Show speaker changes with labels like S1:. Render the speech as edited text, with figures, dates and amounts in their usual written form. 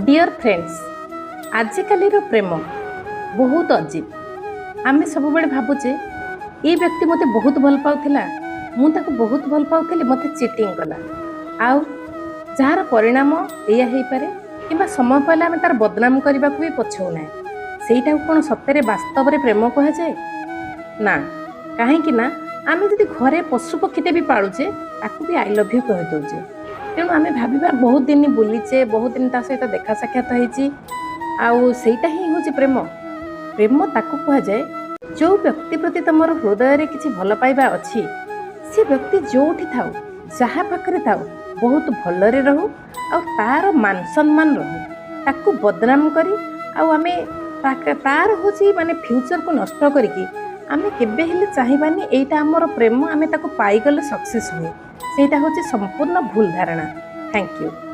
S1: Deer friends, ଆଜିକାଲିର ପ୍ରେମ ବହୁତ ଅଜୀବ। ଆମେ ସବୁବେଳେ ଭାବୁଛେ, ଏଇ ବ୍ୟକ୍ତି ମୋତେ ବହୁତ ଭଲ ପାଉଥିଲା, ମୁଁ ତାକୁ ବହୁତ ଭଲ ପାଉଥିଲି, ମୋତେ ଚିଟିଂ କଲା। ଆଉ ଯାହାର ପରିଣାମ ଏଇଆ ହେଇପାରେ କିମ୍ବା ସମୟ ପାଇଲେ ଆମେ ତାର ବଦନାମ କରିବାକୁ ବି ପଛଉନାହିଁ। ସେଇଟାକୁ କ'ଣ ସତରେ ବାସ୍ତବରେ ପ୍ରେମ କୁହାଯାଏ? ନା। କାହିଁକି ନା ଆମେ ଯଦି ଘରେ ପଶୁ ପକ୍ଷୀଟେ ବି ପାଳୁଛେ, ତାକୁ ବି "I love you" କହିଦେଉଛେ। ତେଣୁ ଆମେ ଭାବିବା, ବହୁତ ଦିନ ବୁଲିଛେ, ବହୁତ ଦିନ ତା ସହିତ ଦେଖା ସାକ୍ଷାତ ହେଇଛି, ଆଉ ସେଇଟା ହିଁ ହେଉଛି ପ୍ରେମ। ପ୍ରେମ ତାକୁ କୁହାଯାଏ, ଯେଉଁ ବ୍ୟକ୍ତି ପ୍ରତି ତମର ହୃଦୟରେ କିଛି ଭଲ ପାଇବା ଅଛି। ସେ ବ୍ୟକ୍ତି ଯେଉଁଠି ଥାଉ, ଯାହା ପାଖରେ ଥାଉ, ବହୁତ ଭଲରେ ରହୁ ଆଉ ତାର ମାନ ସମ୍ମାନ ରହୁ। ତାକୁ ବଦନାମ କରି ଆଉ ଆମେ ତାର ହେଉଛି ମାନେ ଫ୍ୟୁଚରକୁ ନଷ୍ଟ କରିକି ଆମେ କେବେ ହେଲେ ଚାହିଁବାନି ଏଇଟା ଆମର ପ୍ରେମ, ଆମେ ତାକୁ ପାଇଗଲେ ସକ୍ସେସ୍ ହୁଏ। ସେଇଟା ହେଉଛି ସମ୍ପୂର୍ଣ୍ଣ ଭୁଲ ଧାରଣା। Thank you.